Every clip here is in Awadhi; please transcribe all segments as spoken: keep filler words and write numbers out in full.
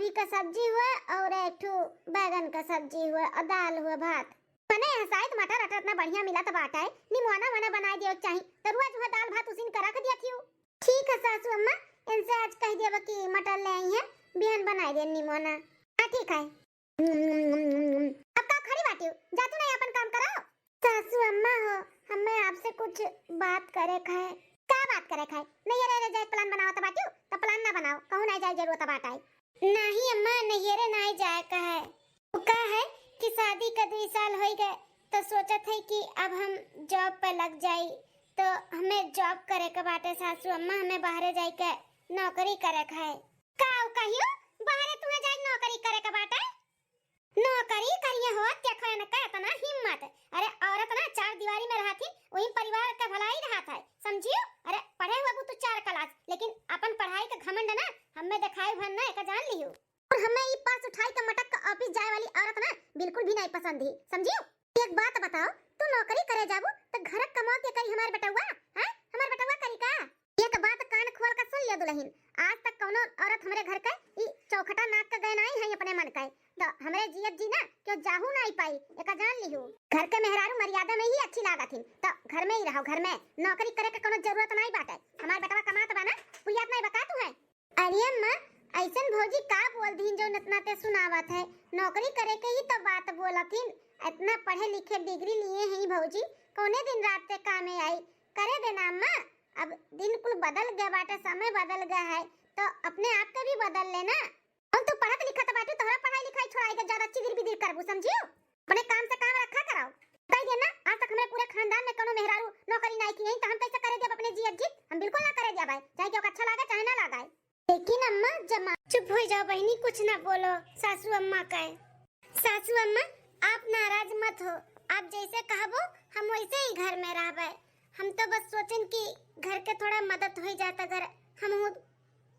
भिंडी का सब्जी हुए और एक ठो बैगन का सब्जी हुए और दाल हुए, भात। मने यह शायद मटर अटर इतना बढ़िया मिलत बाटे, निमोना वना बनाए दियो चाही, तो रोज वह दाल भात उसीन के रख दिया थियो। ठीक है सासू अम्मा, इनसे आज कह देब कि मटर ले आई है, बिहान बनाए दे निमोना। हाँ ठीक है। अब का खड़ी बाटियो, जा तू नहीं अपन काम करो। सासू अम्मा हो, हमें आपसे कुछ बात करे का है। का बात करे का है? नहीं रे, रे जाए प्लान बनावत बाटियो, तो प्लान ना बनाओ, कहूँ नहीं जाए जरूरत बाटे। नहीं अम्मा, नैहरे नाई जाए का है। उ का है कि शादी का दुई साल होई गए, तो सोचत है कि अब हम जॉब पे लग जाई, तो हमें जॉब करे के बाटे सासू अम्मा, हमें बाहरे जाए के नौकरी करे का है। का उ कहियो बाहरे तुम्हें जाए नौकरी करे के बाटे? नौकरी करिए हो, देखो इनका इतना हिम्मत। अरे औरत ना चार दीवारी में रहत ही, वही परिवार का भलाई रहत है, समझियो? अरे पढ़े हुआ तू चार क्लास, लेकिन अपन पढ़ाई का घमंड ना हमें दिखाई भर ना, एका जान लियो। और हमें ई पर्स उठाई के मटक के ऑफिस जाए वाली औरत ना बिल्कुल भी नहीं पसंद ही, समझियो? एक बात बताओ, तू नौकरी करे जाबू तो घर कमाओ के करी हमार बेटउआ? हैं? हमार बेटउआ करी का? एक बात कान खोल के सुन लियो दुलहिन, आज तक कौनो औरत हमरे घर के ई चौखटा नाक के गए नाई है अपने मन के, तो हमरे जियत जी ना क्यों जाहू नाई पाई, एका जान लिहू। घर के मेहरारू मर्यादा में ही अच्छी लागत हिन, तो घर में ही रहो, घर में नौकरी करे के कौनो जरूरत नाई बाटे। हमार बेटवा कमात बा ना, पुरियात नाई बा का तू है? अरे अम्मा, ऐसन भौजी का बोल दीन जौन इतना ते सुनावत है? नौकरी करे के ही तो बात बोलत हिन। इतना पढ़े लिखे डिग्री लिए हैं भौजी, कौने दिन रात ते कामे आई? करे देना अम्मा, अब दिन कुल बदल गया बाटे, समय बदल गया है, तो अपने आप के भी बदल लेना। हम तू पढ़त लिखत बाटू, तोहरा पढ़ाई लिखाई छोड़ाई के ज्यादा चिदिर बिदिर करबू, समझियो? अपने काम से काम रखा करो। कह देना, आज तक हमरे पूरे खानदान में कोनो मेहरारू नौकरी नाई की है, तो हम कैसे करे देब अपने जियत जी? हम बिल्कुल ना करे देब, चाहे केहू के अच्छा लागे चाहे ना लागे। लेकिन अम्मा जमा चुप हो जाओ बहनी, कुछ ना बोलो। सासू अम्मा कहे, सासू अम्मा, आप नाराज मत हो, आप जैसे कहबो हम वैसे ही घर में रहबे। हम तो बस सोचन कि घर के थोड़ा मदद हो जात अगर हम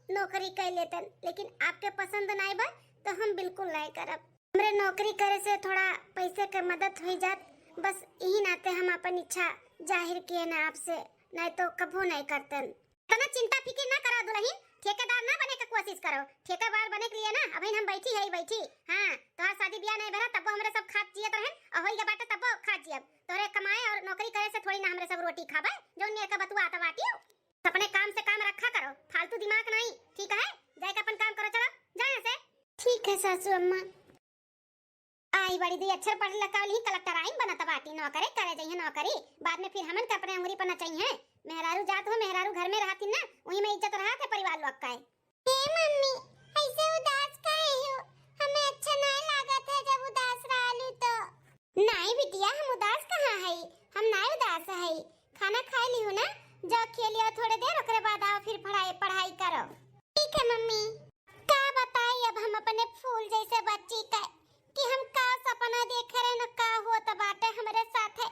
नौकरी कर लेतन, लेकिन आपके पसंद नाई बा तो हम बिल्कुल नाई करब। हमरे नौकरी करे से थोड़ा पैसे के मदद हो जात, बस यही नाते हम अपन इच्छा जाहिर किए ना आपसे, नाई तो कभो नाई करतन। इतना चिंता फिकिर ना करो दुलहिन, ठेकेदार ना बने के कोशिश करो। ठेकेदार बने के लिए ना अभी हम बैठी है, बैठी। हाँ, तोहार शादी ब्याह नहीं भरा तब्बो हमरे सब खात जियत रहन, और होई के बाटे तब्बो खात जियब। तोहरे कमाए और नौकरी करे से थोड़ी ना हमरे सब रोटी खाबे, जौन मेर के बतुआ आता बाटी। अपने काम से काम रखा करो, फालतू दिमाग नहीं, ठीक है? जाके अपन काम करो, चलो जाओ यहाँ से। ठीक है सासू अम्मा। आई बड़ी दी अक्षर पढ़ लखावल ही कलेक्टर आइन बनत बाटी, नौकरी करे जइहे नौकरी, बाद में फिर हमन के अपने उंगली पर नचइहे। मेहरारू जात हो, मेहरारू घर में रहती ना, वही में इज्जत रहत है परिवार लोग का। ए मम्मी, ऐसे उदास काहे हो? हमें अच्छा नहीं लागत है जब उदास रहलू तो। नहीं बिटिया, हम उदास कहाँ है, हम नहीं उदास है। खाना खाए ली हो ना, जाओ खेलियो थोड़े देर, ओकरे बाद आओ फिर पढ़ाई, पढ़ाई करो। ठीक है मम्मी। का बताई अब हम अपने फूल जैसे बच्ची का कि हम का सपना देखे रहे न का होत बाटे हमरे साथे।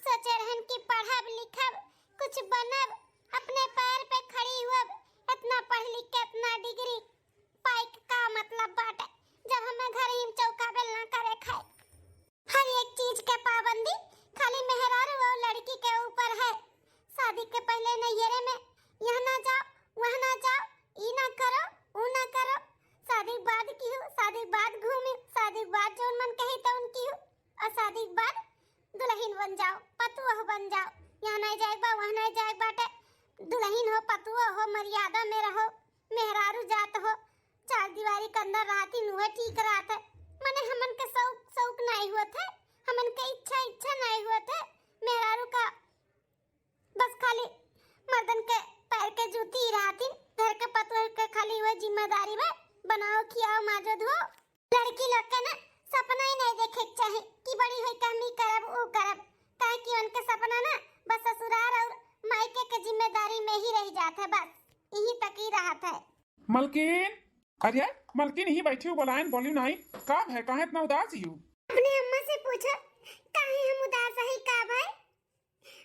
सोचे रहन कि पढ़ब लिखब, कुछ बनब, अपने पैर पे खड़ी हुअब। इतना पढ़ लिख के इतना डिग्री पाई के का मतलब बाटे जब हमें घर ही में चौका बेलना करे खाए। हर एक चीज के पाबंदी खाली मेहरारू और लड़की के ऊपर है। शादी के पहले नैहरे में यह ना जाओ, वह ना जाओ, ई ना करो, ऊ ना करो। शादी के बाद की हो, शादी के बाद घूमी, शादी के बाद जौन मन कही तौन की हो, और शादी के बाद दुलहिन बन जाओ, पतुआ बन जाओ। यहाँ नहीं जाए बा, वहाँ नहीं जाए बाटे। दुलहिन हो, पतुआ हो, मर्यादा में रहो, मेहरारू जात हो, चार दीवारी के अंदर रहती नुहे ठीक रहत है। मने हमन के शौक, शौक नहीं हुआ थे, हमन के इच्छा, इच्छा नहीं हुआ थे। मेहरारू का बस खाली मर्दन के पैर के जूती ही रहती, घर के पतोह के खाली वह जिम्मेदारी बा, बनाओ, खियाओ, माजो, धो। लड़की लोग के ना सपना ही नहीं देखे के चाही कि बड़ी होई के हम ई करब, ऊ करब, काहे कि उनके सपना ना बस ससुराल और मायके के जिम्मेदारी में ही रह जात है, बस यही तक ही रहत है। मलकिन, अरे मलकिन, यहीं बैठी हो, बोलायन, बोली नहीं, का है, काहे इतना उदास ही हो? अपने अम्मा से पूछो, काहे हम उदास है, का भाई?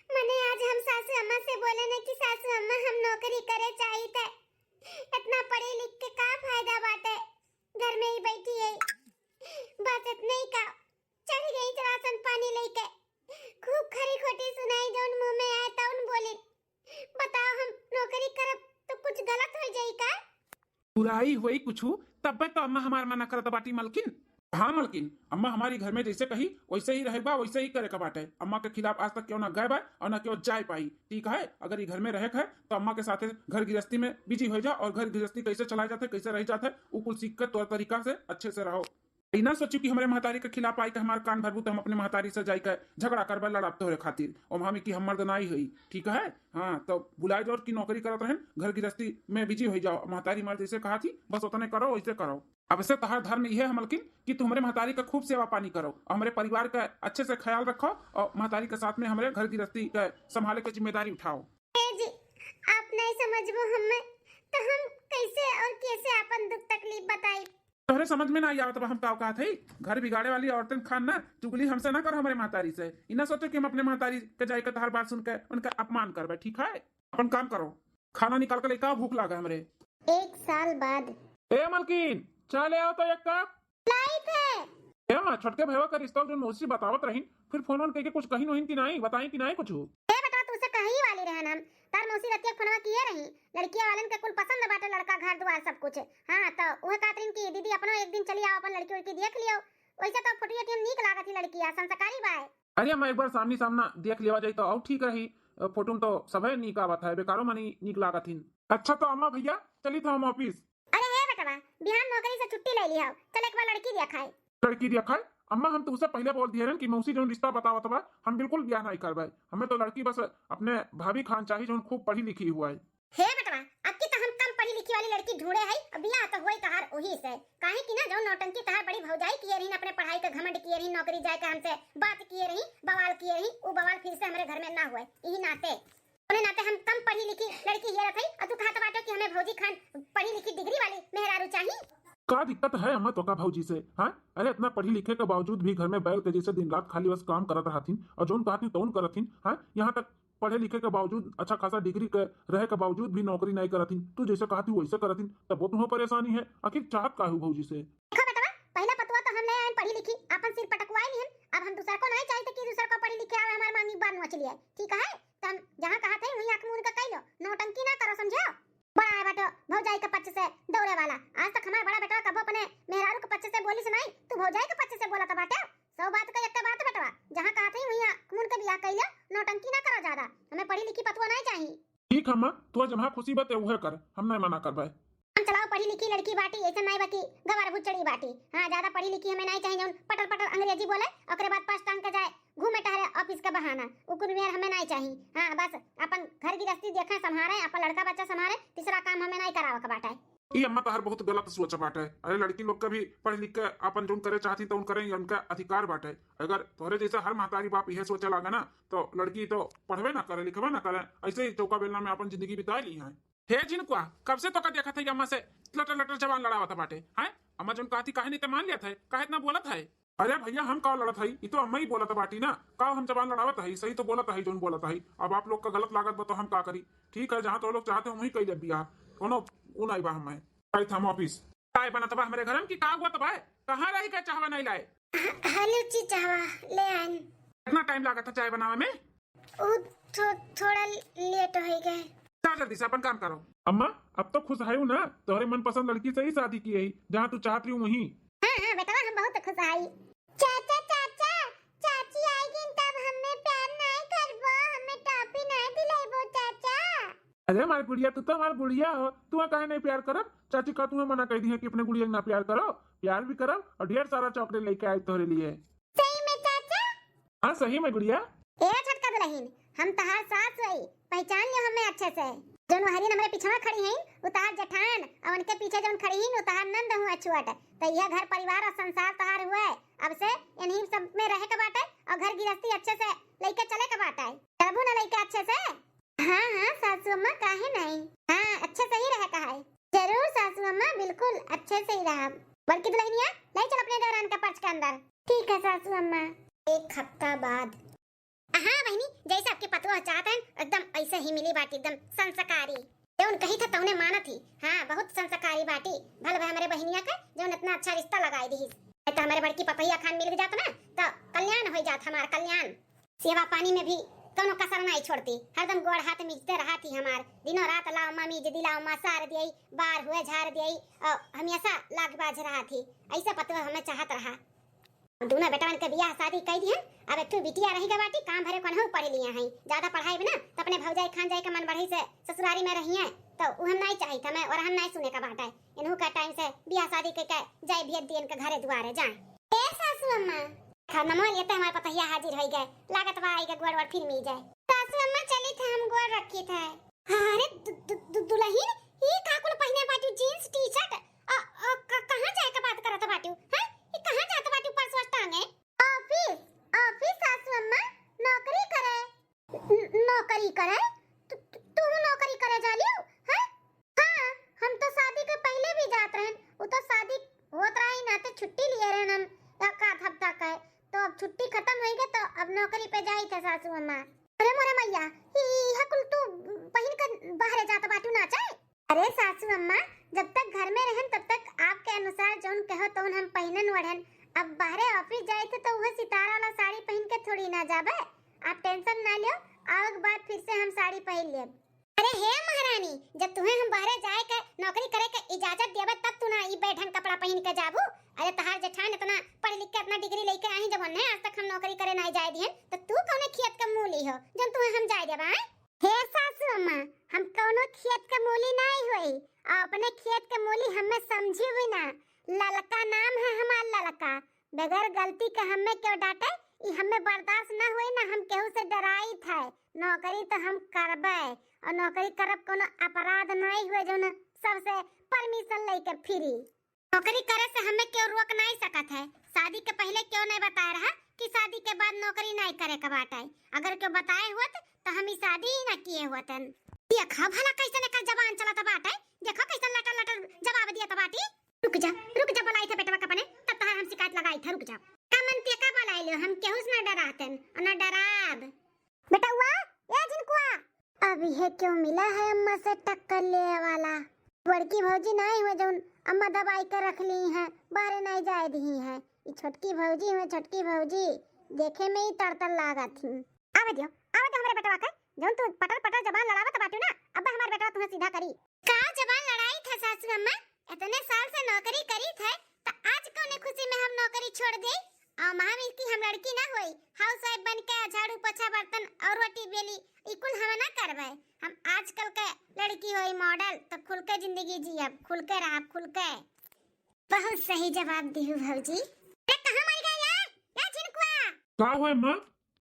मने आज हम सासू अम्मा से बोले न कि सासू अम्मा, हम नौकरी करे चाहित है, इतना पढ़ी लिख के का फायदा बाटे, घर में ही बैठी है, बस इतने ही का। चढ़ गई राशन पानी लेके, खूब खरी खोटी सुनाई, जौन मुंह में आए तौन बोली। बताओ, हम नौकरी करब तो कुछ गलत हो जाई का? बुराई होई कुछु तब्बे तो अम्मा हमार मना करत बाटी मलकिन। हाँ मलकिन, अम्मा हमारी घर में जैसे कही वैसे ही रहे बा, वैसे ही करे का बाटे। अम्मा के खिलाफ आज तक केहू ना गए बा और ना केहू जाए पाई। ठीक है, अगर ये घर में रहे के है तो अम्मा के साथे घर गृहस्थी में बिजी हो जाओ और घर गृहस्थी कैसे चलाए जाते, कैसे रह जाते, वो कुल सीख के तौर तरीका से अच्छे से रहो। ई ना सोचू कि हमरे महतारी के खिलाफ आई के हमार कान भरबू तो हम अपने महतारी से जाई के झगड़ा करबे, लड़ब तोहरे खातिर। और हम कि हम मर्द नाई हई, ठीक है? हाँ, तो भुलाए जाओ कि नौकरी करत रहन, घर गृहस्थी में बिजी हो जाओ। महतारी मर्द जैसे कहा थी, बस उतने करो, वैसे करो। अब से तोहार धर्म इहे है मलकिन कि तू हमरे महतारी का खूब सेवा पानी करो और हमरे परिवार का अच्छे से ख्याल रखो और महतारी के साथ में हमरे घर गृहस्थी का संभाले के जिम्मेदारी उठाओ। ए जी, आप नहीं समझबो हमें, तो हम कैसे और कैसे अपन दुख तकलीफ बताई? तोहरे समझ में ना आवत बा हम का कहत हई। घर बिगाड़े वाली औरतन खान ना चुगली हमसे ना करो, हमरे महतारी से। ई ना सोचो कि हम अपने महतारी के जाए के तोहार बात सुन के उनका अपमान करबे, ठीक है? अपन काम करो, खाना निकाल के लेके आओ, भूख लागे हमरे। एक साल बाद। ए मलकिन, चाय ले आओ तो एक कप। लाइत है। ए माँ, छोटके भैया का रिश्ता जो मौसी बतावत रहीन, फिर फोन वोन करके कुछ कहीं नोहिन कि नहीं, बताई कि नहीं कुछ? ए बेटा, तू से कही वाली रहन हम, तार मौसी रतिया फोनवा किए रही, लड़किया वालन के कुल पसंद बाटे, लड़का, घर दुआर, सब कुछ। हाँ, तो वह कहत रहीन कि दीदी अपनो एक दिन चली आओ, अपन लड़की उड़की देख लियो। वैसे तो फोटो वोटियो नीक लागत ही लड़किया, संस्कारी बाय। अरे अम्मा, एक बार सामने सामना देख लेवा जाई तो और ठीक रही। अ, फोटो में तो सभे नीक आवत है, बेकारो मनी नीक लागत हिन। अच्छा तो अम्मा भैया, चली था हम ऑफिस। अरे हे बेटवा, बिहान नौकरी से छुट्टी ले ली हो, चल एक बार लड़की दिया खाए। लड़की दिया खाए? अम्मा, हम तुमसे पहले बोल दिए रहन कि मौसी जौन रिश्ता बतावत बा, हम बिल्कुल ब्याह नहीं करबे। हमें तो लड़की बस अपने भाभी खान चाही, जौन खूब पढ़ी लिखी हुआ है। हे बेटवा, अबकी तो हम कम पढ़ी लिखी वाली लड़की ढूंढे हई, अब बियाह तो होई तहार ओही से। काहे कि ना जौन नौटंकी तहार बड़ी भौजाई किए रहीन, अपने पढ़ाई के घमंड किए रहीन, नौकरी जाए के हमसे बात किए रही, बवाल किए रही, उ बवाल फिर से हमरे घर में ना हुए। यही नाते, उन्हें नाते हम कम पढ़ी लिखी लड़की हियरत हई, और तू कहत बाटे कि हमें भौजी खान पढ़ी लिखी डिग्री वाली मेहरारू चाही। का दिक्कत है अम्मा तोका भौजी से, हाँ? अरे इतना पढ़ी लिखे के बावजूद भी घर में बैल के जैसे दिन रात खाली बस काम करत रहथिन और जौन कहथिन तौन करथिन, हाँ? यहाँ तक पढ़े लिखे के बावजूद, अच्छा खासा डिग्री के रहे के बावजूद भी नौकरी नहीं करथिन, तू जैसे कहती वैसे करथिन, तब वो तुम्हें परेशानी है। आखिर चाहत का हूँ भौजी से? देखो बेटवा, पहला पतुआ तो हम ले आयन पढ़ी लिखी, अपन सिर पटकवाई लिहन, अब हम दूसर को नहीं चाहते कि दूसर को पढ़ी लिखे आवे, हमारे मांगी बार नोच लिए, ठीक है? तो हम जहाँ कहा थे वहीं आँख मूंद के कह लो, नौटंकी ना करो, समझो? बड़ा है बाटो भौजाई के पच्च से दौड़े वाला, आज तक हमारे बड़ा बेटवा कबो अपने मेहरारू के पच्च से बोली से नहीं, तू भौजाई के पच्च से बोला था बाटे। सौ बात का एक बात बेटवा, जहाँ कहा थे वहीं आँख मूंद के बियाह कह लो, नौटंकी ना करो ज्यादा, हमें पढ़ी लिखी पतुआ नहीं चाहिए। ठीक है माँ, तोर जम्हा खुशी बा ते उहे कर, हम नहीं मना करबे। हम चलाओ पढ़ी लिखी लड़की बाटी, ऐसे नहीं बा कि गवार भुचड़ी बाटी। हाँ, ज्यादा पढ़ी लिखी हमें नहीं चाहिए, जौन पटर पटर अंग्रेजी बोले, ओकरे बाद पर्स टांग के जाए घूमे टहरे ऑफिस के बहाना, उ कुल मेर हमें नहीं चाहिए। हाँ, बस अपन घर गृहस्थी देखे, संभारे, अपन लड़का बच्चा संभारे, तीसरा काम हमें नहीं करावे के बाटे। ई अम्मा तोहर बहुत गलत सोच बाटे। अरे लड़की लोग के भी पढ़ लिख के अपन जौन करे चाहती तौन करे, ये उनका अधिकार बाटे। अगर तोहरे जैसे हर महतारी बाप इहे सोचे लागे ना, तो लड़की तो पढ़बे ना करे, लिखबे ना करे, ऐसे ही चौका बेलना में अपन जिंदगी बिता ली है। हे झिनकुआ, कब से तोका देखत है अम्मा से लटर लटर जबान लड़ावत बाटे, हैं? अम्मा जौन कहती काहे नहीं ते मान लेत है, काहे इतना बोलत है? अरे भैया, हम का लड़त हई, ई तो अम्मा ही बोलत बाटी ना, का हम जबान लड़ावत हई, सही तो बोलत हई, जौन बोलत हई। अब आप लोग का गलत लागत बा तो हम का करी? ठीक है, जहाँ तो लोग चाहते हो वहीं कई लेब बियाह, कोनो उ नहीं बा हमें। आई था हम ऑफिस। चाय बनत बा हमरे घर में कि का हुआ तबा? कहाँ रही के चाहवा नहीं लाए? हेलो जी, चाहवा ले आन। कितना टाइम लागत था चाय बनावे में? उ थो-, थोड़ा लेट हो गए। जा जल्दी से अपन काम करो। अम्मा, अब तो खुश है ना, तोहरे मनपसंद लड़की से ही शादी की है, जहाँ तू चाहत रही वहीं। हाँ, हाँ, बेटवा, हम बहुत खुश हई। चाचा, चाचा, चाची आएगी तब हमें प्यार नहीं करबो, हमें टॉफी नहीं दिलाइबो, चाचा। अरे हमार गुड़िया, तू तो हमार गुड़िया हो, तू काहे नहीं प्यार करब? चाची का तुम्हें मना कर दी है कि अपने गुड़िया के ना प्यार करो? प्यार भी करब और ढेर सारा चॉकलेट लेके आए तोहरे लिए। सही में चाचा? हाँ, सही में गुड़िया। ए छोटका दुल्हन, हम तहार सास हई, पहचान लियो हमें अच्छे से। जौन वहरिन हमरे पिछवा खड़ी हैं, उ तहार जेठान, और उनके पीछे जौन खड़ी हैं, उ तहार नंद हुआ छुअट। तो यह घर परिवार और संसार तहार हुआ है। अब से इन्हीं सब में रहे के बाटे और घर गृहस्थी अच्छे से लेके चले के बाटे। चलबू ना लेके अच्छे से? हाँ, हाँ, सासू अम्मा, काहे नहीं? हाँ, अच्छे से ही रहे का है। जरूर सासू अम्मा, बिल्कुल अच्छे से ही रहब। बड़की दुल्हनिया, ले चल अपने देवरान के पर्च के अंदर। ठीक है सासू अम्मा। एक हफ्ता बाद। हाँ बहिनी, जैसे आपके पतोह चाहत हैं, एकदम ऐसे ही मिली बाटी, एकदम संस्कारी। जौन कही था तौने मानत ही। हाँ, बहुत संस्कारी बाटी। भल भाई हमरे बहिनिया के, जौन इतना अच्छा रिश्ता लगाई दी। तो हमरे बड़की पतोहिया खान मिल जात ना, तो कल्याण हो जात, हमार कल्याण। सेवा पानी में भी कौनो कसर नाई छोड़ती, हरदम गोड़ हाथ मीजते रहत ही हमार, दिनों रात लाव अम्मा मीज दी, लाव अम्मा सार दियई, बार हुए झार दियई, और हमेशा लाग बाज रहत ही। ऐसा पतोह हमें चाहत रहा। अब दोनों बेटवन के बियाह शादी कई दिहन, अब एक ठो बिटिया रहि गए बाटी, काम भरे कोनहु पढ़ लिए हैं, ज्यादा पढ़ाई ना तो अपने भौजाई खान जाए के मन बढ़ई से ससुरारी में रही है, तो उ हम नाई चाहित हमें और हम नाई सुने का बाटे। इन्हू का टाइम से बियाह शादी के, के जाए भेज दिए इनके घरे दुआरे जाए। ए सासू अम्मा, खा नमो लिए तो हमारे पतहिया हाजिर होई गए, लागत बा आई के गोड़ वोड़ फिर मी जाए। सासू अम्मा चली थे हम गोड़ रखी थे। अरे दु-, दु-, दु-, दुलहिन, ई का कुल पहिने बाटू जींस टी शर्ट? अ, अ, क-, कहाँ जाए के बात करत बाटू? हैं? ई कहाँ जात बाटू पर्स वर्स टांगे? ऑफिस, ऑफिस सासू अम्मा, नौकरी करे। न-, नौकरी करे? तू, तू, तू नौकरी करे जालियो? हैं? हाँ, हम तो शादी के पहिले भी जात रहन। उ तो शादी होत रही ना तो छुट्टी लिए रहन हम एक आध हफ्ता का। तो अब छुट्टी खत्म होई गई तो अब नौकरी पे जाई थे सासू अम्मा। अरे मोरे मैया, ई, इहा कुल तू पहिन के बाहरे जात बाटू नाचे? अरे सासू अम्मा, जब तक घर में रहन तब तक आपके अनुसार जौन कहो तौन हम पहिनन ओढ़न। अब बाहरे ऑफिस जाए थे तो वह सितारा वाला साड़ी पहिन के थोड़ी ना जाबे। आप टेंशन ना लियो, आवक बाद फिर से हम साड़ी पहिन लेब। अरे हे महारानी, जब तुम्हें हम बाहरे जाए के नौकरी करे के इजाजत देबे तब तू ना ई बेढंग कपड़ा पहिन के जाबू। अरे तहार जेठान इतना पढ़ लिख के इतना डिग्री लेके आई, जब उन्हें आज तक हम नौकरी करे ना जाए दिहन, तो तू कौने खेत के मूली हो जौन तुम्हें हम जाए देबा, हैं? हे सासू अम्मा, हम कौनो खेत के मूली नाई होई, और अपने खेत के मूली हमें समझी भी ना। ललका नाम है हमार ललका, बगैर गलती के हमें क्यों डांटे, ई हमें बर्दाश्त ना होई ना हम केहू से डराई थे। नौकरी तो हम करबे, और नौकरी करब कोनो अपराध नाई हुए जौन सबसे परमिशन लेके फिरी। नौकरी करे से हमें क्यों रोक नाई सकत है? शादी के पहिले क्यों नाई बताए रहा कि शादी के बाद नौकरी नाई करे के बाटे? अगर क्यों बताए होत तो हम ई शादी ही ना किए होतन। देखा भला कैसन एकर जबान चलत बाटे, देखा कैसन लटर लटर जवाब दियत बाटी। रुक जा, रुक जा, बोलाई थे बेटवा के अपने, तब तहार हम शिकायत लगाई थे, रुक जा। का मन ते का बोलाई लो, हम केहू से ना डरातन और ना डराब। बेटवा, ए झिनकुआ, अब ये क्यों मिला है अम्मा से टक्कर लेवे वाला? बड़की भौजी नाई हुए जौन अम्मा दबाई के रख ली हैं, बाहरे नाई जाए दी हैं। ई छोटकी भौजी हुए, छोटकी भौजी देखे में ही तड़तड़ लागत ही। आवे दियो, आवे दियो हमरे बेटवा के, जौन तू पटर पटर जबान लड़ावत बाटू ना, अब हमार बेटवा तुम्हें सीधा करी। का जबान लड़ाई था सासू अम्मा? इतने साल से नौकरी करी थे, त आज कौने खुशी में हम नौकरी छोड़ दे? आ, महावीर की हम लड़की ना होई, हाउस वाइफ बन के झाड़ू पोछा बर्तन और रोटी बेली, ई कुल हम ना करबे। हम आजकल के लड़की होई मॉडल, तो खुल के जिंदगी जियब, खुल के रहब, खुल के। बहुत सही जवाब दिहू भौजी। अरे कहाँ मर गया ये, ये झिनकुआ? का होए माँ?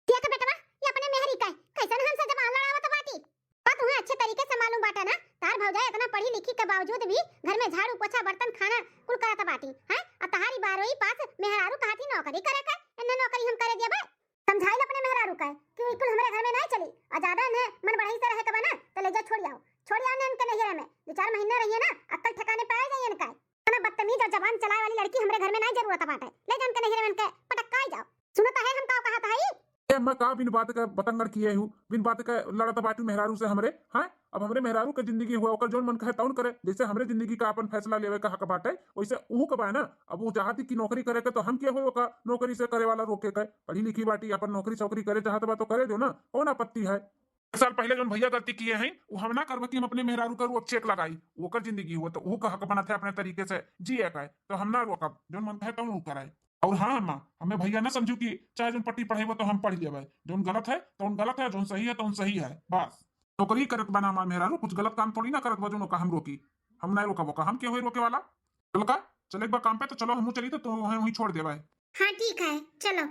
देख बेटवा, ये अपने मेहरी का कैसन हमसे जबान लड़ावत बाटी। बात तुम्हें अच्छे तरीके से मालूम बाटा ना, तार भौजाई इतना पढ़ी लिखी के बावजूद भी घर में झाड़ू पोछा बर्तन खाना कुल करत बाटी, हैं? आ तहारी बारहवीं पास मेहरारू कहती नौकरी करे का, इन्हें नौकरी हम करे देबे। समझाइल अपने मेहरारू का कि ई कुल हमरे घर में नहीं चली, और ज्यादा इन्हें मन बढ़ई से रहे के बा ना, तो ले जा छोड़ आओ, छोड़ आओ ने इनके नैहरे में, दो चार महीना रहिए ना, अक्ल ठिकाने पे आ जाइए इनका। इतना बदतमीज और जबान चलाए वाली लड़की हमरे घर में नहीं जरूरत बाटे, ले जा इनके नैहरे में, इनके पटक्का ही जाओ। सुनत है हम का कहत हई? ए अम्मा, का बिन बात के बतंगड़ किए हूँ, बिन बात के लड़त बाटू मेहरारू से हमरे, हैं? अब हमरे मेहरारू के जिंदगी हुआ, ओकर जौन मन कहे तौन करे, जैसे हमरे जिंदगी का अपन फैसला लेवे का हक बाटे, वैसे उहू के बा ना। अब वो चाहती कि नौकरी करे के, तो हम के होए ओका नौकरी से करे वाला रोके के? पढ़ी लिखी बाटी, अपन नौकरी सौकरी करे चाहत बा तो करे दो ना, कौन आपत्ति है? एक साल पहले जौन भैया गलती किए हैं, वो हम ना करबे कि हम अपने मेहरारू का वो चेक लगाई, ओकर जिंदगी हुआ, तो वो का हक बनत है अपने तरीके से जिए का, तो हम ना रोकब, जौन मन कहे तौन वो कराए। और हाँ अम्मा, हमें भैया ना समझू कि चाहे जौन पट्टी पढ़ेबो तो हम पढ़ लेबे। जौन गलत है, तौन गलत है, जौन सही है, तौन सही है। बस। नौकरी करत बा ना हमार मेहरारू, कुछ गलत काम थोड़ी ना करत बा, जौन ओका हम रोकी। हम ना रोकब ओका, हम के होई रोके वाला? चल का? चले एक बार काम पे तो चलो, हमहू चली तो, तो वहीं, वहीं छोड़ देबे। हाँ ठीक है, चलो।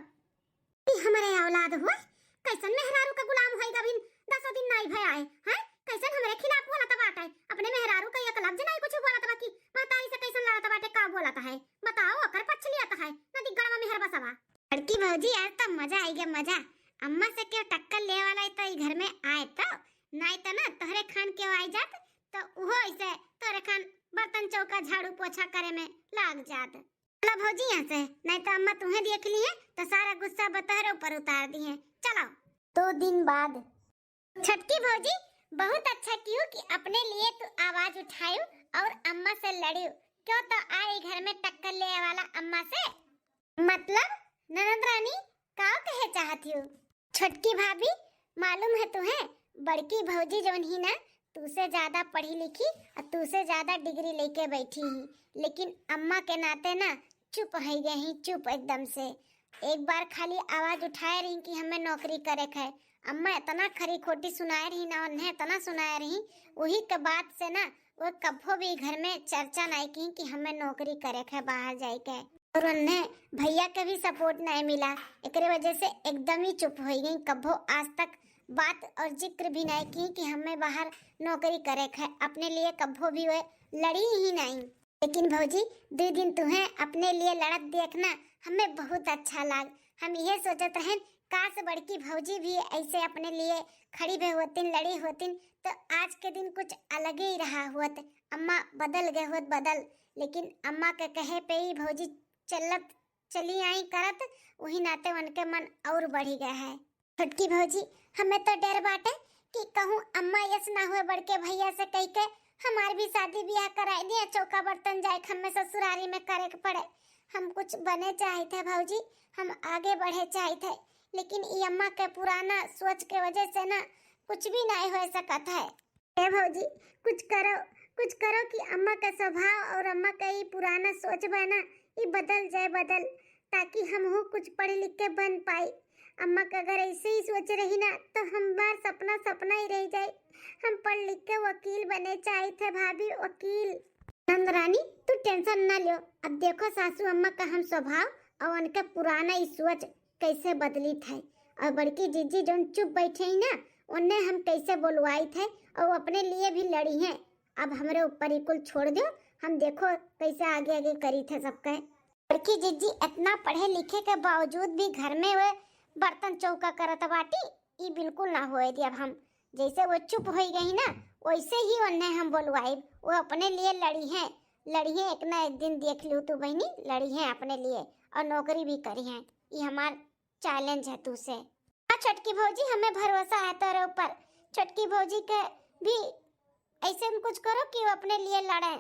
ई हमरे औलाद हुए, कैसन मेहरारू का गुलाम होई गविन, दसों दिन नाई भय आए, हैं? कैसन हमरे खिलाफ बोलत बाटे, अपने मेहरारू का एक लफ्ज नाई कुछ बोलत बा कि महतारी से कैसन लड़त बाटे, का बोलत है, बताओ, ओकर पक्ष लियत है, नदी गड़वा मेहर बसवा। बड़की भौजी, आज तो मजा आई गया, मजा। अम्मा से क्यों टक्कर लेवे वाला है तो ई घर में आए तो, नाई तो ना तोहरे खान क्यों आई जात, तो उहो ऐसे तोहरे खान बर्तन चौका झाड़ू पोछा करे में लाग जात। चलो भौजी यहाँ से, नहीं तो अम्मा तुम्हें देख ली है तो सारा गुस्सा बतहरे ऊपर उतार दी है। चलो। दो दिन बाद। छोटकी भौजी, बहुत अच्छा कियो कि अपने लिए तू आवाज उठायो और अम्मा से लड़ियो। क्यों तो आई घर में टक्कर लेवे वाला अम्मा से। मतलब ननद रानी, का कहे चाहत हो? छोटकी भाभी, मालूम है तुहें, बड़की भौजी जौन ही ना, तू से ज्यादा पढ़ी लिखी और तू से ज्यादा डिग्री लेके बैठी ही, लेकिन अम्मा के नाते ना चुप हो गई ही, चुप एकदम से। एक बार खाली आवाज उठाए रही कि हमें नौकरी करे के है। अम्मा इतना खरी खोटी सुनाए रही ना, उन्हें इतना सुनाए रही, वही के बात से ना वो कभो भी घर में चर्चा नहीं की कि हमें नौकरी करे के है, बाहर जाए के है। और उन्हें भैया के भी सपोर्ट नहीं मिला, एकरे वजह से एकदम ही चुप हो गई। कभो आज तक बात और जिक्र भी नहीं की कि हमें बाहर नौकरी करे के है, अपने लिए कभो भी वे लड़ी ही नहीं। लेकिन भौजी, दो दिन तुहें अपने लिए लड़त देखना हमें बहुत अच्छा लाग। हम यह सोचत रहन, काश बड़की भौजी भी ऐसे अपने लिए खड़ी भे होतिन, लड़ी होतिन, तो आज के दिन कुछ अलग ही रहा होत। अम्मा बदल गए होत, बदल। लेकिन अम्मा के कहे पे ही भौजी चलत चली आई करत, वही नाते उनके मन और बढ़ी गया है। छोटकी भौजी, हमें तो डर बाटे कि कहूँ अम्मा यस ना हुए बड़के भैया से कह के हमार भी शादी ब्याह कराई दिया, चौका बर्तन जाए के हमें ससुरारी में करे के पड़े। हम कुछ बने चाहित है भौजी, हम आगे बढ़े चाहित है, लेकिन ई अम्मा के पुराना सोच के वजह से ना कुछ भी नहीं हो सकत है। ए भौजी, कुछ करो, कुछ करो कि अम्मा का स्वभाव और अम्मा का ई पुराना सोच बा ना, ई बदल जाए, बदल, ताकि हमहू कुछ पढ़ लिख के बन पाई। अम्मा का अगर ऐसे ही सोच रही ना, तो हमार सपना सपना ही रह जाए। हम पढ़ लिख के वकील बने चाहित है भाभी, वकील। नंद रानी, तू टेंशन ना लियो। अब देखो सासू अम्मा का हम स्वभाव और उनका पुराना ई सोच कैसे बदलित है, और बड़की जीजी जौन चुप बैठे ही ना, उन्हें हम कैसे बोलवाइत है, और अपने लिए भी लड़ी हैं। अब हमरे ऊपर ही कुल छोड़ दो, हम देखो कैसे आगे आगे करीत है सबके। बड़की जीजी इतना पढ़े लिखे के बावजूद भी घर में वे बर्तन चौका करत बाटी, ई बिल्कुल ना होए दियब हम। जैसे वो चुप हो गई ना, वैसे ही उन्हें हम बोलवाइब। वो अपने लिए लड़ी हैं, लड़ी हैं, एक ना एक दिन देख लू तू बहनी, लड़ी हैं अपने लिए और नौकरी भी करी हैं। ये हमार चैलेंज है तू से। हाँ छोटकी भौजी, हमें भरोसा है तोरे ऊपर। छोटकी भौजी के भी ऐसे में कुछ करो कि वो अपने लिए लड़े।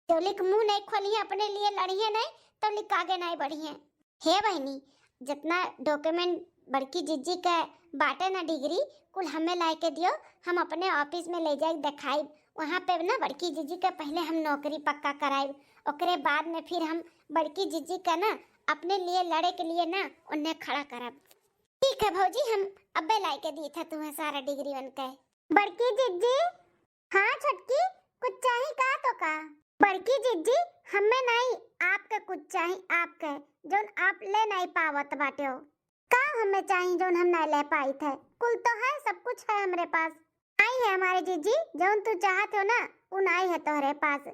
जौलिक मुंह नहीं खोलिए, अपने लिए लड़िए नहीं, तो लिक आगे नहीं बढ़िए। हे बहनी, जितना डॉक्यूमेंट बड़की जिज्जी के बाटे ना डिग्री, कुल हमें लाए के दियो, हम अपने ऑफिस में ले जाए दिखाई। वहाँ पे ना बड़की जिज्जी के पहले हम नौकरी पक्का कराई, ओकरे बाद में फिर हम बड़की जिज्जी के ना अपने लिए लड़े के लिए ना उन्हें खड़ा करब। ठीक है भौजी, हम अब्बे लाए के दी था तुम्हें सारा डिग्री उनके। बड़की जिज्जी, हाँ छोटकी, कुछ चाही का तो का? बड़की जिज्जी, हमें नहीं, आपके कुछ चाही, आपके, जौन आप ले नहीं पावत बाटे हो। का हमें चाही जौन हम नहीं ले पाई थे? कुल तो है, सब कुछ है हमरे पास। आई है हमारे जिज्जी, जौन तू चाहत हो ना, उ नहीं है तोहरे पास।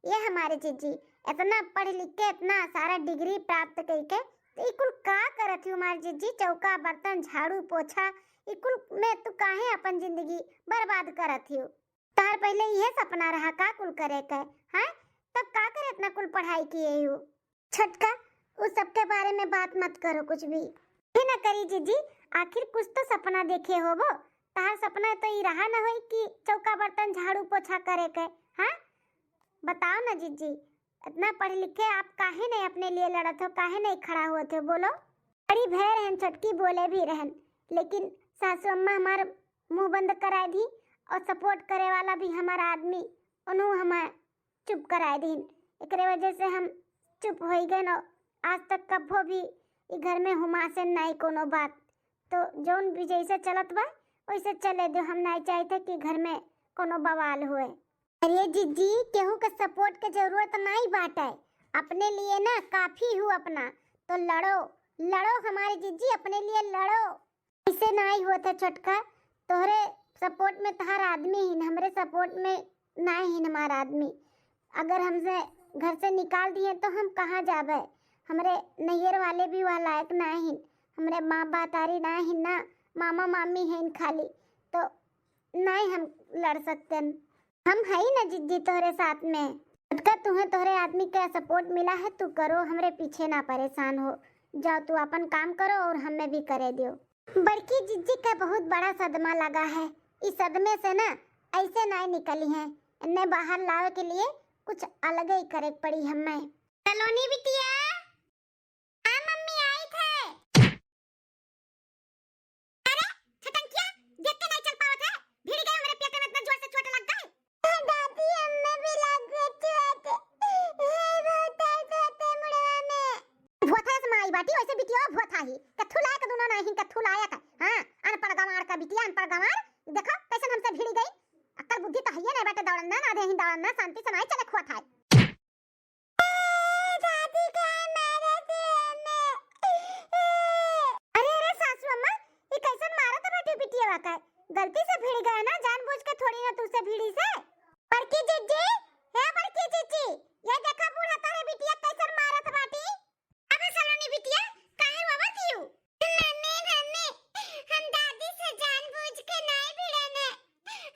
ये हमारे जिज्जी, इतना पढ़ लिख के, इतना सारा डिग्री प्राप्त करके, तो ई कुल का करत हो हमारे जिज्जी? चौका, बर्तन, झाड़ू, पोछा, ई कुल में तू काहे अपन जिंदगी बर्बाद करत हो? तोहर पहले इहे सपना रहा का कुल करे के, हैं? तब का करे इतना कुल पढ़ाई किए हो? छोटका, उ सबके बारे में बात मत करो कुछ भी। हे ना करी जिज्जी, आखिर कुछ तो सपना देखे होबो। तोहर सपना तो ई रहा ना होई कि चौका बर्तन झाड़ू पोछा करे के, हाँ? बताओ ना जिज्जी, इतना पढ़ लिखे आप काहे नहीं अपने लिए लड़त हो, काहे नहीं खड़ा होत हो, बोलो? बड़ी भय रहन, छोटकी बोले भी रहन, लेकिन सासू अम्मा हमार मुंह बंद कराए दी और सपोर्ट करे वाला भी हमारा आदमी, उन्हों हमार चुप कराए दीन। एकरे वजह से हम चुप होई गए और आज तक कभो भी ई घर में हुमासे नाई कोनो बात। तो जौन भी जैसे चलत बा, वैसे चले दो, हम नाई चाहते कि घर में कोनो बवाल हुए। अरे जिज्जी, केहू के सपोर्ट के जरूरत नाई बाटे, अपने लिए ना काफी हूँ अपना, तो लड़ो, लड़ो हमारे जिज्जी, अपने लिए लड़ो। ऐसे नाई होत है छोटका, तोहरे सपोर्ट में तहार आदमी ही, हमरे सपोर्ट में नाई ही हमार आदमी। अगर हमसे घर से निकाल दिए तो हम कहाँ जाबे? हमरे नैयर वाले भी वह लायक ना ही, हमरे माँ बातारी ना ही ना, मामा मामी हैं खाली, तो नहीं हम लड़ सकते। हम हई ना जिज्जी तोहरे साथ में। छोटका, तुहें तोहरे आदमी का सपोर्ट मिला है, तू करो, हमरे पीछे ना परेशान हो। जाओ तू अपन काम करो और हमें भी करे दियो। बड़की जिज्जी का बहुत बड़ा सदमा लगा है। इस सदमे से ना ऐसे नाई निकली है। इन्हें बाहर लावे के लिए कुछ अलग ही करे के पड़ी हमें। सलोनी बिटिया, हाँ मम्मी, आई थे। अरे छटंकिया, ई बाटी वैसे बिटिया भुआ था ही, कथू लायक दुनो नहीं, कथू लायक। हाँ, अनपढ़ गंवार का बिटिया, अनपढ़ गंवार। देखो कैसन हमसे भिड़ी गई। अक्कल बुद्धि तो हइये नहीं बाटे, दौड़न ना, ना देही दौड़न ना, शांति से नहीं चले खुआ था। ए, दादी का मारे दे हमें। अरे, अरे, सासू अम्मा, ई कैसन मारत बाटी बिटिया का? गलती से भिड़ गए ना, जानबूझ के थोड़ी ना तुझसे भिड़ी से। बड़की जीजी, हे बड़की जीजी, ये देखा बूढ़ा तोहरे बिटिया कैसन मारत बाटी। अबे सलोनी बिटिया, काहे रोवत हियू? मम्मी, मम्मी, हम दादी से जानबूझ के नाई भिड़े ने।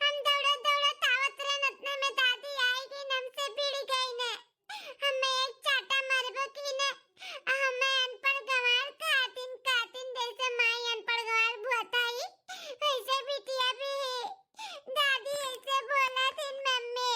हम दौड़त दौड़त आवत रहन, उतने में दादी आई गई, हमसे भिड़ गई ने। हमें एक चाटा मारबो की ने, हमें अनपढ़ गंवार खातिन, खातिन जैसे माई अनपढ़ गंवार भुआ था ही, वैसे बिटिया भी है। दादी ऐसे बोला थी मम्मी।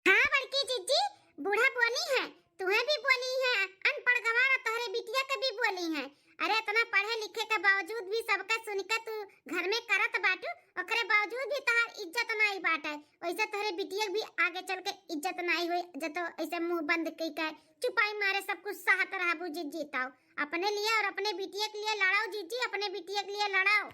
हाँ बड़की जीजी, बूढ़ा बोली है, तुहे भी बोली है, अनपढ़ गंवार तोहरे बिटिया के भी बोली है। अरे इतना पढ़े लिखे के बावजूद भी सबका सुन के तू घर में करत बाटू, ओकरे बावजूद भी तोहार इज्जत नाई बाटे। वैसे तोहरे बिटिया भी आगे चल के इज्जत नाई होई, जतो ऐसे मुंह बंद कई के चुपाई मारे सब कुछ सहत रहबू जीजी। ताऊ अपने लिए और अपने बिटिया के लिए लड़ाओ जीजी, अपने बिटिया के लिए लड़ाओ।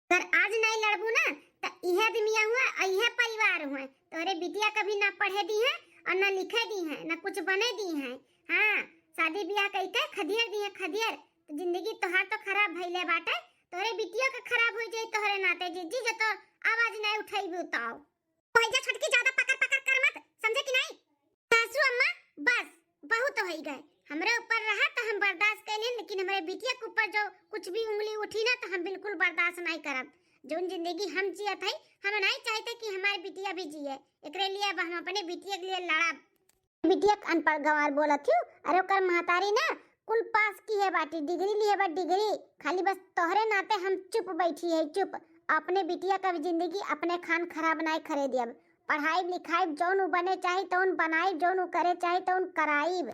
अगर आज नहीं लड़बू ना, त इहे आदमिया हुआ, इहे परिवार हुआ। तोरे बिटिया कभी ना पढ़े दी है और ना लिखे दी है, ना कुछ बने दी है। हाँ, शादी ब्याह कई के खदियर दी है, खदियर। तो जिंदगी तोहार तो खराब भइले बाटे, तोरे बिटिया के खराब हो जाई तोहरे नाते जीजी, जो तो आवाज नहीं उठाई बताओ। ओए जा छोटकी, ज्यादा पकर पकर कर मत, समझे कि नहीं? सासू अम्मा, बस, बहुत होई गए। हमरे ऊपर रहा तो हम बर्दाश्त कर लेन, लेकिन हमरे बिटिया के ऊपर जो कुछ भी उंगली उठी ना, तो हम बिल्कुल बर्दाश्त नहीं करब। जौन जिंदगी हम जियत हई, हम नहीं चाहते कि हमार बिटिया भी जिए। एकरे लिए अब हम अपने बिटिया के लिए लड़ब। बिटिया के अनपढ़ गंवार बोलत हियू, अरे ओकर महतारी ना कुल पास की है बाटी, डिग्री लिए बा डिग्री, खाली बस तोहरे नाते हम चुप बैठी है, चुप। अपने बिटिया का भी जिंदगी अपने खान खराब नाय करे दियब। पढ़ाई लिखाई जौन उ बने चाही तौन बनाई, जौन उ करे चाही तौन कराइब,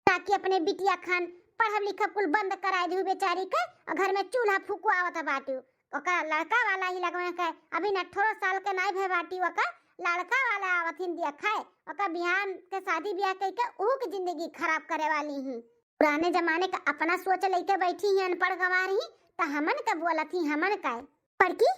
ताकि अपने बिटिया खान पढ़ब लिखब कुल बंद कराई दिहू बेचारी के, और घर में चूल्हा फुकवावत बाटू। ओका लड़का वाला ही लगवे के, अभी न अठारह साल के नाई भे बाटी, ओका लड़का वाला आवत हिन दिया खाए, ओका बिहान के शादी ब्याह कई के उहू के जिंदगी खराब करे वाली ही। पुराने जमाने का अपना सोच लेके बैठी ही, अनपढ़ गंवार ही, त हमन का बोलत ही, हमन का। बड़की,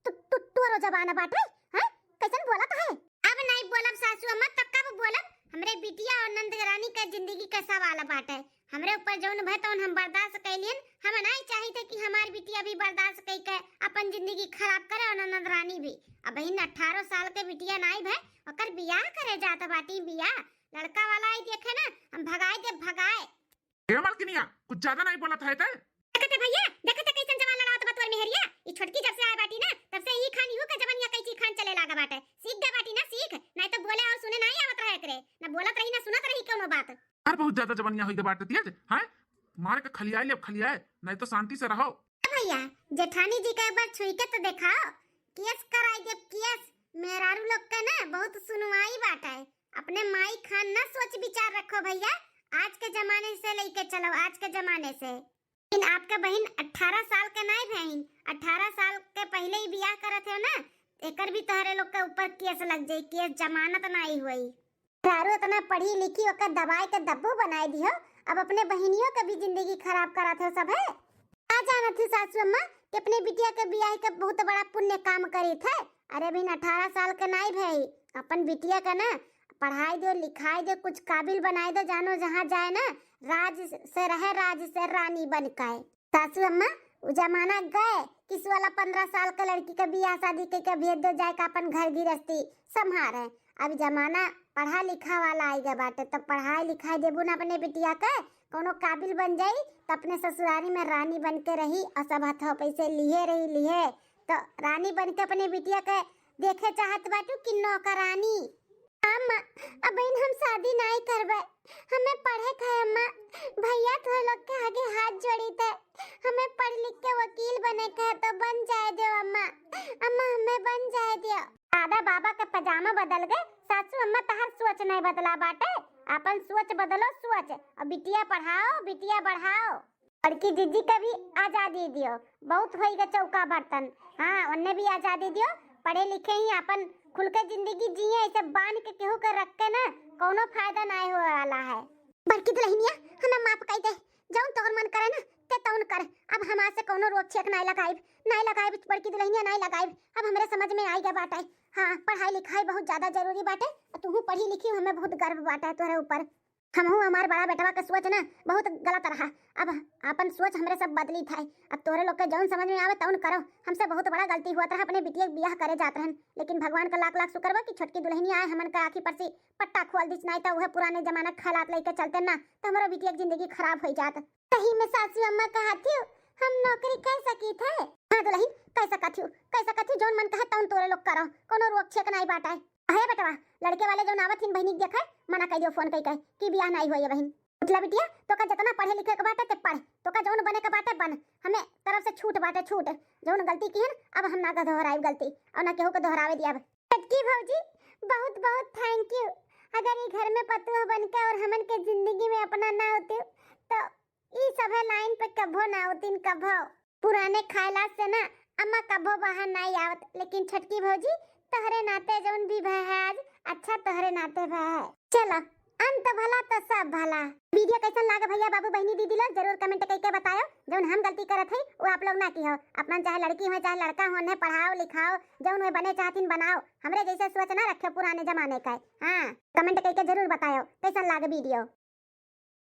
तू, तू, तोरो जबान बाटे, हैं? कैसन बोलत है? अब नहीं बोलब सासू अम्मा, तो कब बोलब? हमरे बिटिया और नंद रानी का जिंदगी का सवाल बाटे। हमरे ऊपर जौन भय तौन हम बर्दाश्त कैलियन, हम नहीं चाहित कि हमार बिटिया भी बर्दाश्त कई के अपन जिंदगी खराब करे और नंद रानी भी। अब इन अठारह साल के बिटिया नाई भय, ओकर बियाह करे जात बाटी बियाह। लड़का वाला आई देखे ना, हम भगाए दे भगाए। ए मलकिनिया, कुछ ज्यादा नहीं बोलत है ते? देखते भैया, देखते कैसन जवान लड़ावत बा तोर मेहरिया। ई छोटकी जब से आए बाटी ना, तब से ई खान इहू का जवनिया कैची खान चले लागा बाटे। सीख गए बाटी ना, सीख, नहीं तो बोले और सुने नहीं आवत रहे एकरे। ना बोलत रही ना सुनत रही कोनो बात। यार बहुत ज्यादा जवनिया होई गए बाटे तेज, हैं? मार के खलियाए ले अब खलियाए, नहीं तो शांति से रहो। ए भैया, जेठानी जी का एक बार छुई के तो देखाओ, केस कराई देब केस। मेहरारू लोग के ना बहुत सुनवाई बाटे। अपने माई खान ना सोच विचार रखो भैया, आज के जमाने से लेके चलो, आज के जमाने से। लेकिन आपका बहिन अठारह साल के नाई भइन, अठारह साल के पहले ही बियाह करत हो ना, एकर भी तोहरे लोग के ऊपर केस लग जाई, केस जमानत नाई होई। मेहरारू इतना पढ़ी लिखी ओकर दबाई के दब्बू बनाई दिहो, अब अपने बहिनियों के भी जिंदगी खराब करत हो सब है। का जानत ही सासू अम्मा कि अपने बिटिया के बियाह के बहुत बड़ा पुण्य काम करीत है। अरे अभी अठारह साल के नाई भई, अपन बिटिया का ना पढ़ाई दो, लिखाई दो, कुछ काबिल बनाई दो, जानो जहाँ जाए ना राज से रहे, राज से रानी बन के। सासू अम्मा, उ जमाना गए कि सोलह पन्द्रह साल के लड़की के बियाह शादी कई के भेज दो जाए का अपन घर गृहस्थी संभारे। अब जमाना पढ़ा लिखा वाला आई गए बाटे, तो पढ़ाई लिखाई देबू ना अपने बिटिया के, कोनो काबिल बन जाई तो अपने ससुरारी में रानी बन के रही और सब हथवा पैसे लिहे रही लिहे। तो रानी बन के अपने बिटिया के देखे चाहत बाटू कि नौकरानी? अम्मा, अबहिन हम शादी नाई करबे, हमें पढ़े के है अम्मा। भैया तोह लोग के आगे हाथ जोड़ी थे, हमें पढ़ लिख के वकील बने के है तो बन जाए दो अम्मा। अम्मा हमें बन जाए दो। दादा बाबा के पजामा बदल गए, सासू अम्मा तहार सोच नहीं बदला बाटे। अपन सोच बदलो सोच, और बिटिया पढ़ाओ बिटिया बढ़ाओ। बड़की जीजी के भी आजादी दियो, बहुत होई गए चौका बर्तन। हाँ, उन्हें भी आजादी दियो, पढ़े लिखे ही अपन खुल के जिंदगी जिए, ऐसे बांध के केहू के रख के ना कोनो फायदा नाय होए वाला है। बड़की दुल्हनिया, हमें माफ कर दे, जौन तोहर मन करे ना, ते तौन कर। अब हम आज से कौनो रोक छेक नाई लगाइब, नाई लगाइब बड़की दुल्हनिया, नाई लगाइब। अब हमरे समझ में आई गया बाटे। हाँ, पढ़ाई लिखाई बहुत ज्यादा जरूरी बाटे। तूहू पढ़ी लिखी, हमें बहुत गर्व बाटे तोहरे ऊपर। हमहू हमार बड़ा बेटवा के सोच ना बहुत गलत रहा। अब आपन सोच हमरे सब बदली था। अब तोहरे लोग के जौन समझ में आवे तौन करो। हमसे बहुत बड़ा गलती हुआ रहा, अपने बिटिया के बियाह करे जात रहन, लेकिन भगवान का लाख लाख शुक्र बा कि छोटकी दुल्हनिया आए हमन का आँखी पर से पट्टा खोल दिस, नाई तो वह पुराने जमाना के हालात लेके चलते ना तो हमारा बिटिया की जिंदगी खराब हो जात। सही में सासू अम्मा कहा थी, हम नौकरी कर सकी थे। हाँ दुल्हन, कर सका थी, कर सका थी, जौन मन कहे तौन तोरे लोग करो, कोनो रोक छेक नाई बाटे। अहे बेटवा, लड़के वाले जौन आवत हिन बहिनी के देखे, मना कर दियो फोन कई के कि बियाह नाई होई बहिन। उठला बिटिया, तोका जितना पढ़े लिखे के बाटे ते पढ़, तोका जौन बने के बाटे बन, हमें तरफ से छूट बाटे छूट। जौन गलती की है ना, अब हम ना का दोहराइब गलती और ना केहू के दोहरावे दियाब। छोटकी भौजी, बहुत बहुत thank you। अगर ये घर में पतोह बन के और हमन के जिंदगी में अपना ना होते तो ई सभे लाइन पे कभो ना होतीन, कभो। पुराने खायला से ना अम्मा कभो बाहर नाई आवत, लेकिन छोटकी भौजी तोहरे नाते जौन भी भय है आज, अच्छा तोहरे नाते भय है। चलो, अंत भला तो सब भला। वीडियो कैसन लागे भैया, बाबू, बहिनी, दीदी लोग जरूर कमेंट करके बतायो। जौन हम गलती करत है वो आप लोग ना की हो। अपना चाहे लड़की हो चाहे लड़का हो, उन्हें पढ़ाओ लिखाओ, जौन वे बने चाहतीन बनाओ। हमरे जैसे सोच ना रखे पुराने जमाने का। हाँ, कमेंट करके जरूर बतायो कैसन लागे वीडियो।